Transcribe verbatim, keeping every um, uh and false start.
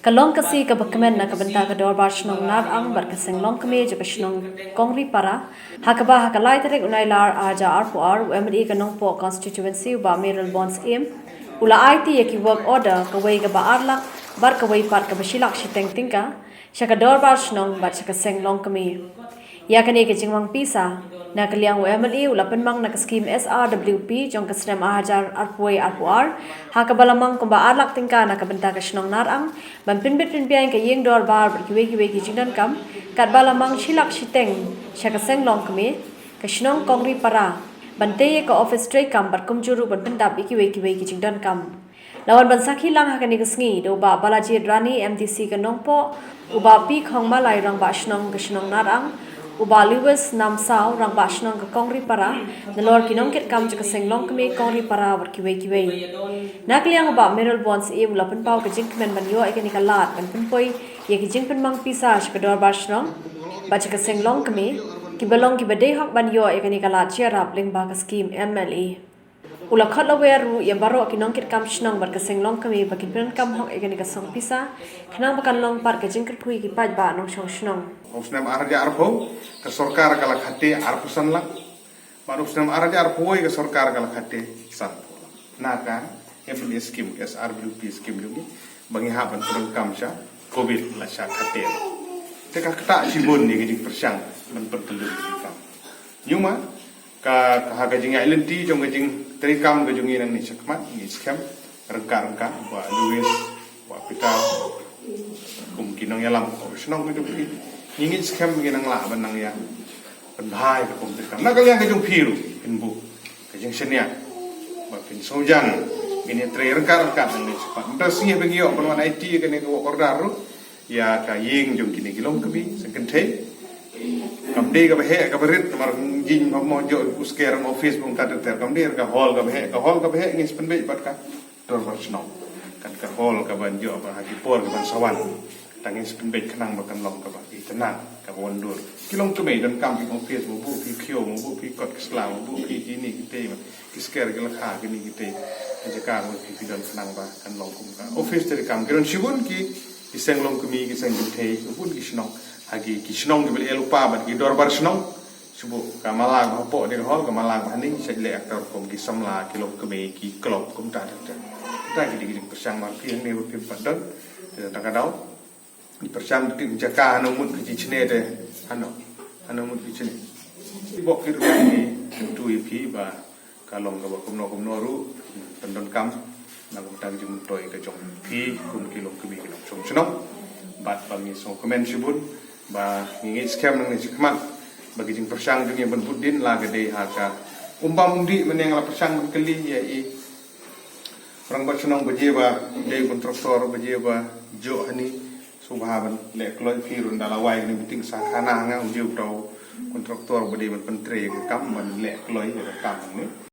Ka long ka sngi kaba kmen na ka bynta ka Dorbar Shnong Narang bad ka Seng Longkmie jong ka shnong Kongripara, ha kaba ha ka lai tarik u Nailar arhajar arphew ar, u M L A ka Nongpoh Constituency, u Bah Mayralborn Syiem, u la aiti ïa ki work order, kawei kaba ar lak bad kawei pat kaba shi lak shiteng tyngka, sha ka Dorbar Shnong bad sha ka Seng Longkmie. Ïa kane ka jingmang pisa na ka liang u M L A u la pynmang na ka skhim S R W P jong ka snem arhajar arphew wei arphew ar, ha kaba la mang kumba ar lak tyngka na ka bynta ka shnong Narang ban pynbit pynbiang ka ïing dorbar bad kiwei kiwei ki jingdonkam, katba la mang shi lak shiteng sha ka Seng Longkmie, ka shnong Kongripara, ban tei ïa ka office treikam bad kumjuh ruh ban pyndap ïa kiwei kiwei ki jingdonkam. La wan ban sakhi lang ha kane ka sngi da u Bah Balajied Rani, M D C ka Nongpoh, u Bah P Khongmalai, Rangbah Shnong ka shnong Narang, u Bah Lewis Namsaw, Rangbah Shnong ka Kongripara, nalor ki nongkitkam jong ka Seng Longkmie Kongripara bad kiwei kiwei. Na ka liang u Bah Mayralborn Syiem u la pynpaw ka jingkmen ban ïoh ïa kane ka lad ban pynpoi ïa ki jingpynmang pisa sha ka Dorbar Shnong bad sha ka Seng Longkmie, kiba long kiba dei hok ban ïoh ïa kane ka lad jingïarap lyngba ka skhim M L A. U la khot lawyer ruh ïa baroh ki nongkitkam shnong bad ka Seng Longkmie ba kin pyndonkam hok ïa kane ka song pisa, khnang ba kan long pat ka jingkyrkhu ïa ki paidbah nongshong shnong. U snem arhajar arphew, ka sorkar ka la khate arphew san lak. Bad u snem arhajar arphew wei, ka sorkar ka la khate sanphew lak. Na ka M L A skhim, S R W P skhim jong ngi, ba ngi hap ban pyndonkam sha Covid la sha khate. Te ka ktah shibun ïa ka jingpyrshang ban pynkylla ïa ka kam. Ïa ma, ka, ka ha ka jingïaid lynti jong ka jingtreikam ka jong ngi nangne shakhmat, ngi skhem ryngkat ryngkat, Bah Lewis, Bah Peter, kum ki nongïalam ka shnong ka jong ngi. Ngi ngi skhem ngi nang lah ban nang ïa pynbha ïa ka kum treikam. Na ka liang ka jong phi ruh, phin buh ka jingshaniah ba phin sngewjan, ngin ïatrei ryngkat ryngkat nangne shakhmat. Mynta sngi ba ngi ïoh ban wan aiti ïa kane ka work order ruh ïa ka ïing jong kine ki longkmie seng kynthei. Kam dei kaba heh kaba rit namar jing ba mo jong u Seng Longkmie office bun ka ter ter, kam dei ka hall kaba heh, ka hall kaba heh ngin sa pynbeit bad ka Dorbar Shnong. Kat ka hall kaban ïoh ba ha ki por kaban sa wan, tang ngin sa pynbeit khnang ba kan long kaba itynnad, kaba wandur. Ki longkmie donkam ki office, mo buh ki khiew, mo buh ki kot ki sla, mo buh ki kine kitei, ki sker ki lakha, kine kitei. Ka jaka mo ki, ki don khnang ba kan long kum ka office treikam. Ki don shibun ki, ki Seng Longkmie, ki seng kynthei, shibun ki shnong. Ha ki, ki shnong kiba leh lypa bad ki Dorbar Shnong. Shu buh ka mala ba hapoh dei ka hall, ka mala ba hangne, sa leh actor kum ki samla ki longkmie ki club kumta ter ter. Kita ki dei ki jingpyrshang marphi hangne ba phim pat don. Te ta ka daw, pyrshang ki jaka hano mut ki jingshne te, hano, hano mut ki jingshne. Ki bok ki ruh ki tu ïa phi ba ka long kaba kumno kumno ruh pyndonkam na kumta ki jingmyntoi ka jong phi kum ki longkmie ki nongshong shnong. Bad ba ngi sngewkmen shibun ba ngi ngeit skhem nangne shakhmat ba ki jingpyrshang jong ngi ban bud dien la ka dei ha ka, um bam um dih mynne nga la pyrshang ban kylli ïa i rangbah shnong ba je ba dei kontraktor ba je ba jooh hani, sngewbha ban leh kloi, phi ruh ynda la wai kane meeting sa khana nga u je uta u kontraktor ba dei ban pyntrei ka kam ban leh kloi ïa ka kam hangne.